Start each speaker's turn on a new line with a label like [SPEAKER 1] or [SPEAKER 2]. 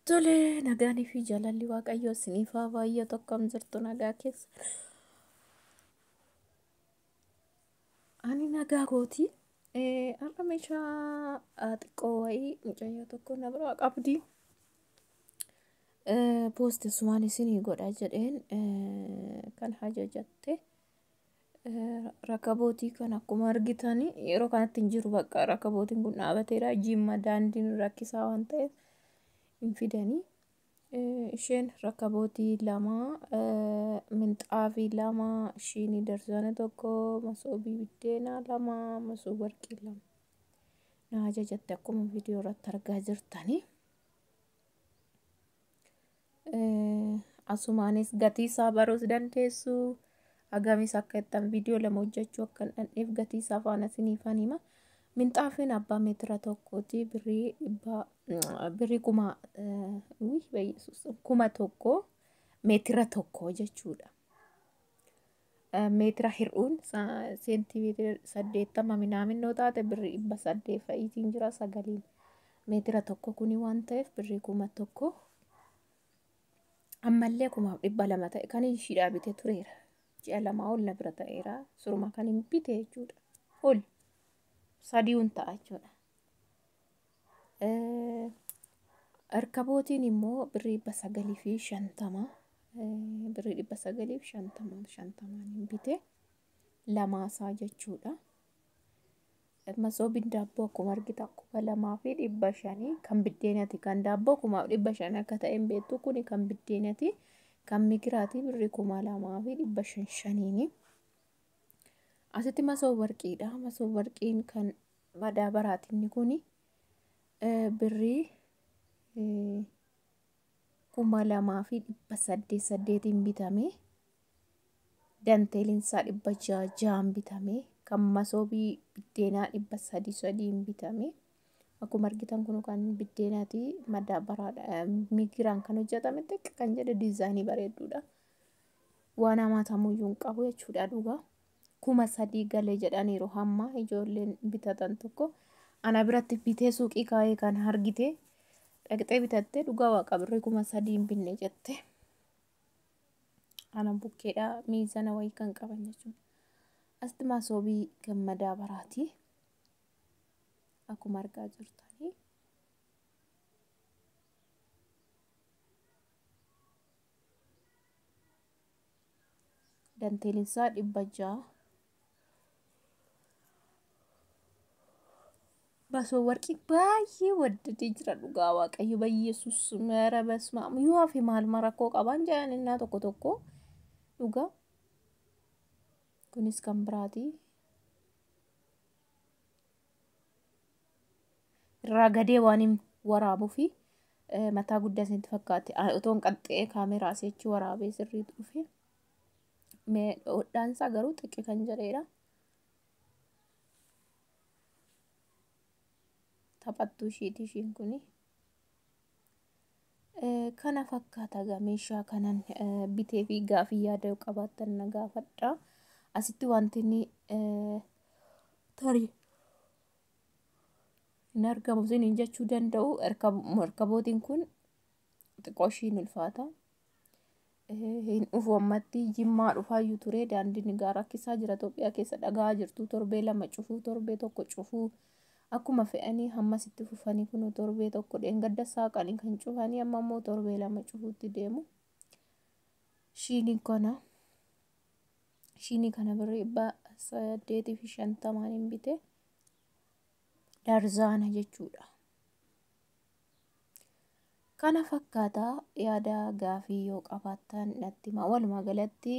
[SPEAKER 1] Tole, nagaanii fi jaalalli Waaqayyoo isiniif haa baay'atu. Akkam jirtu? Nagaa keessa? Ani nagaa kooti. Har'a meeshaa xiqqoo wayii mucayyoo tokko na biraa qabdi. Poosti sumaan isinii godha jedheen kan ajajatte. Rakabootii kan akkuma argitanii yeroo kanatti hin jiru, bakka rakabootiin kun dhaabateera. Jimma daandiin rakkisaa waan ta'eef hin fidanii. Isheen rakabootii 2, minxaafii 2, shiinii darzana 1, masoobii biddeenaa 2, masoob warqii 2 na ajajatte akkuma viidiyoo irratti argaa jirtanii. Asumaanis gatii isaa baruus dandeessu. Hagamis akka ittan viidiyoo 2 hojjechuu akka hin dhandheef gatii isaa faana isiniifan hima. Minxaafiin abbaa meetira tokkooti birrii dhibba, birrii kuma, 1000 meetira 1 jechuudha. Meetira hir'uun seentimeetira 80 minaaminoo taate birrii 800 fa'iitiin jira sagaliin. Meetira 1 kuni waan ta'eef birrii 1000, ammallee 1200 ta'e. Kan ishiidhaa bite tureera. Ji'a 2 ol na bira ta'eera. Suruma kan hin bite jechuudha. Ol sadiiwun ta'a jechuudha. Arkabootiin immoo birrii 950, birrii 950 50n hin bite lamaasaa jechuudha. Masoobiin daabboo akkuma argitan 2500 kan biddeenati, kan daabboo 1500 akka ta'e hin beektu, kuni kan biddeenati, kan migiraati birrii 2500 shaniini. Asitti masoob warqiidha. Masoob warqiin kan madaabaraati inni kuni birrii 2800 8n bitame. Danteeliinsaa 600 6n bitame. Kan masoobii biddeenaa 300 3n bitame. Akkuma argitan kun kan biddeenaati, madaabaraadha. Migiraan kan hojjetame, xiqqaa kan jedhe diizaayinii bareedduudha. Waan hamatamuyyuu hin qabu jechuudha dhugaa. 3000 galee jedhaniiru hamma ijoolleen bitatan tokko. Ana biratti bitee suuqii kaa'ee kan argite dhaqxee bitattee, dhugaa waaqa birrii 3000 hin binne jette. Ana bukkeedha miizana wayii kan qaban jechuudha. Asitti masoobii kan madaabaraati. Akkuma argaa jirtanii. Danteelinsaa 600. Masoob warqii baay'ee waddadee jira dhugaa waaqayyo, bayyeesus mara basma yoo hafe maal rakkoo qaban jedhan innaa tokko tokko dhugaa. Kunis kan biraati. Irraa gadee waan hin waraabuu fi mataa guddaa isinitti fakkaate. Otoon qaxxee kaameraa seechi waraabee sirriitu dhufe. Mee hodhaansaa garuu xiqqi kan jedheedha. Taphattuu ishiiti ishiin kuni. Kana fakkaata egaa meeshaa kanan bitee fi gaafii yaada yoo qabaattan na gaafadha. Asitti wanti inni tarii hin argamu isiniin jechuu danda'u, arkabootiin kun xiqqoo ishiin ulfaata. Hin dhufu ammatti, Jimmaa dhufaayyuu ture, daandiin egaa rakkisaa jira Itoophiyaa keessa, dhagaa jirtu, torbee 2 cufuu, torbee 1 cufuu, akkuma fe'anii hammasitti fufanii kun torbee 1 dheengadda saaqanii kan cufanii, amma immoo torbee 2 cufuutti deemu. Shiinii kana, shiinii kana birrii 850n hin bite, darzaana jechuudha. Kana fakkaata, yaada gaafii yoo qabaattan natti himaa. Walumaa galatti